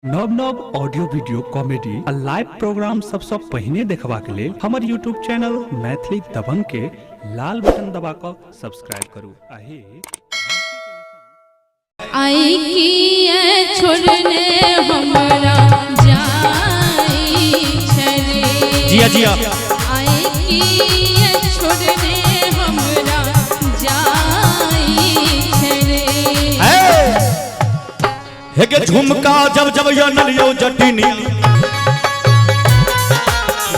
नव नव audio video comedy आ लाइव प्रोग्राम सबसँ पहिने देखबाक लेल हमर यूट्यूब चैनल मैथिली दबंग के लाल बटन दबा कऽ सब्सक्राइब करू आ हे आई किए छोड़ने हमरा जाई छरे। जिया जिया। आई किए छोड़ने हमरा जाई छरे। हे के झुमका जब जब यो नलियो जटिनिया,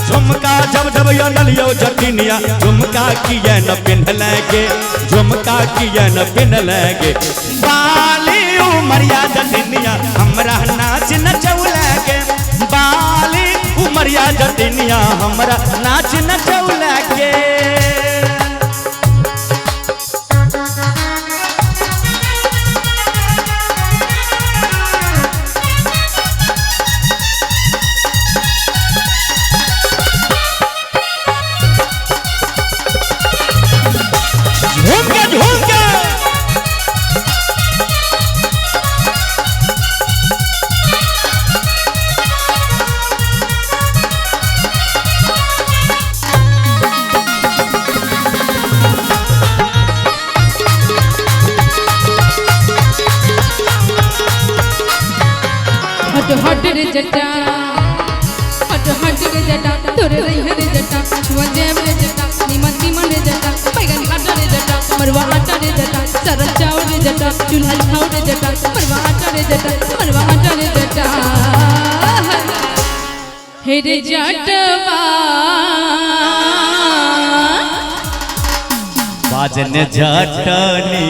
झुमका जब जब यो नलियो जटिनिया, झुमका किए न पिन्ह के, झुमका किए न पिन्ह के, बाली उमरिया जटिनिया हमरा नाच नचौला के, बाली उमरिया जटिनिया हमरा नाच नचौला के। झूम के झूम के। हट हट रे जटा, हट हट रे जटा, तोरे रही रे जटा, छुआ जेब रे जटा, निमन निमन रे जटा, बैगन काटा रे जटा, मरवा आटा रे जटा, सरल चाउर रे जटा, चूल्हा छाउ रे जटा, मरवा आटा रे जटा, मरवा आटा रे जटा। हे रे जटवा बाजन जटनी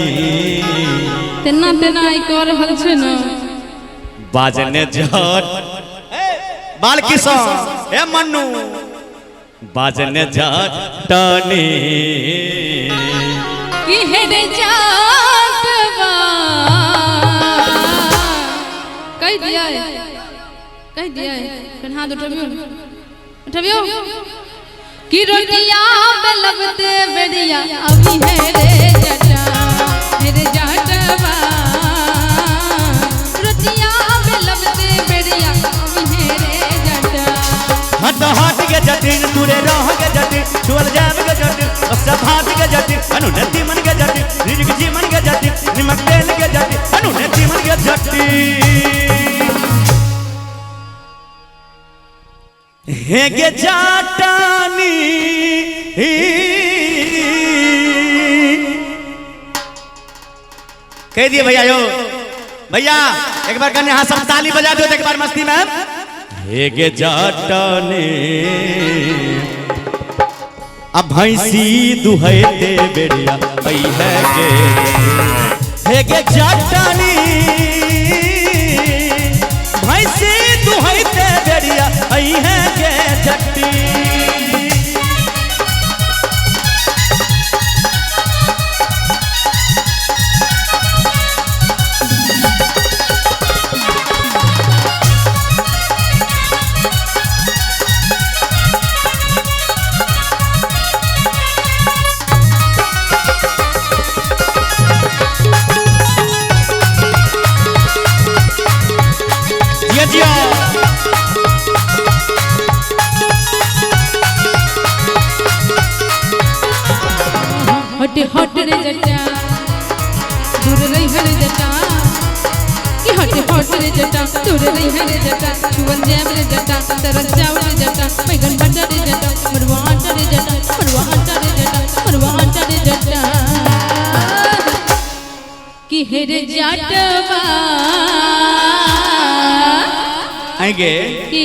तेना तेना आई कर रहल छै ने। बाजन जट बाल किशन ए मन्नू बाजन जटनी कि हे रे जटवा कह दिया है, कह दिया है, फिर हाथ उठबियो उठबियो कि रोटिया बेलबते बेड़िया अभी है रे जटा, हे रे जटवा, रोटिया बेलबते बेड़िया अभी है रे जटा। हट हट के जटिन दूरे रह के जटिन छुअल जाब के जटिन सब भात के जटिन अनु नदी मन के जटिन रिजक जीवन के जटिन निमक तेल के जटिन अनु नदी मन के जटिन। हे गे जाटानी कह दिए भैया, यो भैया एक बार कहने हाँ सब ताली बजा दो एक बार मस्ती में। हे गे जाटानी अब भैंसी दुहैते बेड़िया ऐ है गे, हे गे जाटानी भैंसी दुहैते बेड़िया ऐ है गे जट्टी। जिया जिया। हट हट रे जटा, दूर रही रे जटा, कि हट हट रे जटा, दूर रही रे जटा, छुअल जाब रे जटा, तरल चाउर रे जटा, बैगन भट्टा रे जटा, मरुआ आटा रे जटा, मरुआ आटा रे जटा, मरुआ आटा रे जटा। कि हे रे जटवा आएंगे कि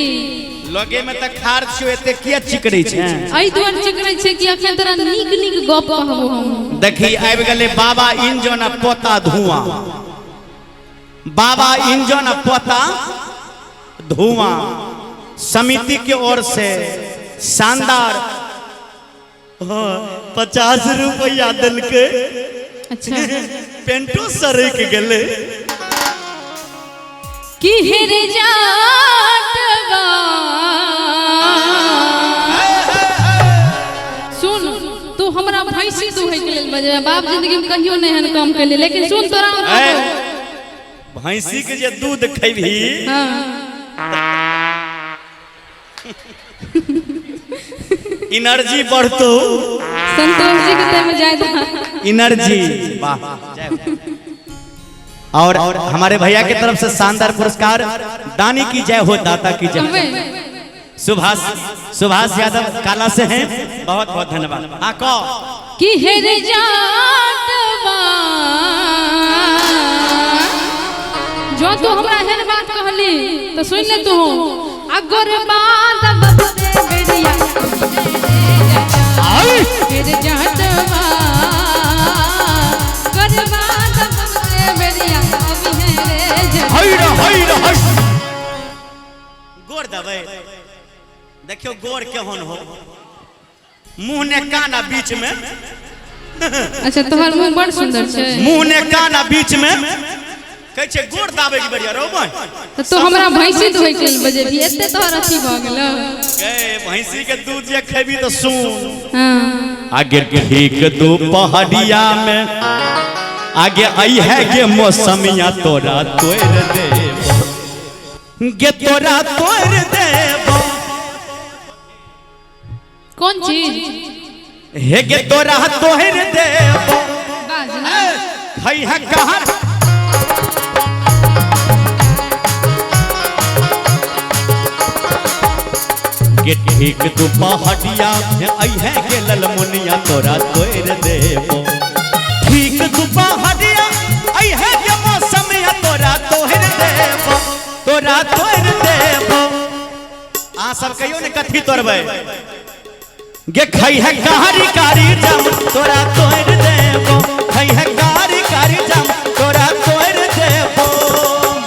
लगे में त खार छियो एते किया चिकरै छै। एहि दुआरे चिकरै छै कि अखन तोरा नीक नीक गप कहबो हम। देखी आबि गेलै बाबा इंजन आ पोता धुआं, बाबा इंजन आ पोता धुआं। समिति के ओर से शानदार 50 रुपया देलकै। अच्छा पेंटो सरक गेलै। कि हे रे जाटवा सुन, तू हमरा भैंसी दुहै के लेल बजे, बाप जिंदगी में कहियो नहीं एहन काम कैले, लेकिन सुन तोरा। भैंसी के जे दूध खेबही हाँ। एनर्जी बढ़तो। संतोष जी के तय में जाए था। एनर्जी, वाह। और हमारे भैया की तरफ से शानदार पुरस्कार, दानी की जय हो, दाता की जय हो। सुभाष सुभाष यादव काला से हैं, बहुत बहुत धन्यवाद। हाँ कहो। कि हेर जातवा जो तू हमरा एहन बात कहली तो सुन ले तू अगर बात बबरे बेरिया हेर जातवा कर बात बबरे बेरिया अभी हेरे जातवा। हई रे, हई रे, हई। गोर दबै, देखियो गोर केहन हो, मुंह ने काना बीच में। अच्छा, तोहर मुंह बड़ सुंदर छै। मुंह ने काना बीच में, कहै छै गोर दाबै के बेरिया रौ बन। तऽ तू हमरा भैंसी दुहै के लेल बजेबही, एते तोहर अथी भऽ गेलौ। गे भैंसी के दूध जे खेबी तऽ सुन। हाँ। आगे ठीक दोपहरिया में आगे आई है गे मौसमिया तोरा तोड़ देब गे, तोरा तोड़ देब। कोन चीज? हे गे तोरा तोड़ देब। बाज ना। खई है कहाँ गे, ठीक दोपहरिया में आई है गे ललमुनिया तोरा तोड़ देब। ठीक दोपहरिया आई है गे मौसमिया तोरा तोड़ देब, तोरा तोड़ देब। आ सब कहियो ने कथी तोड़बै गे? खई है कारी कारी जाम तोरा तोड़ देब, खई है कारी।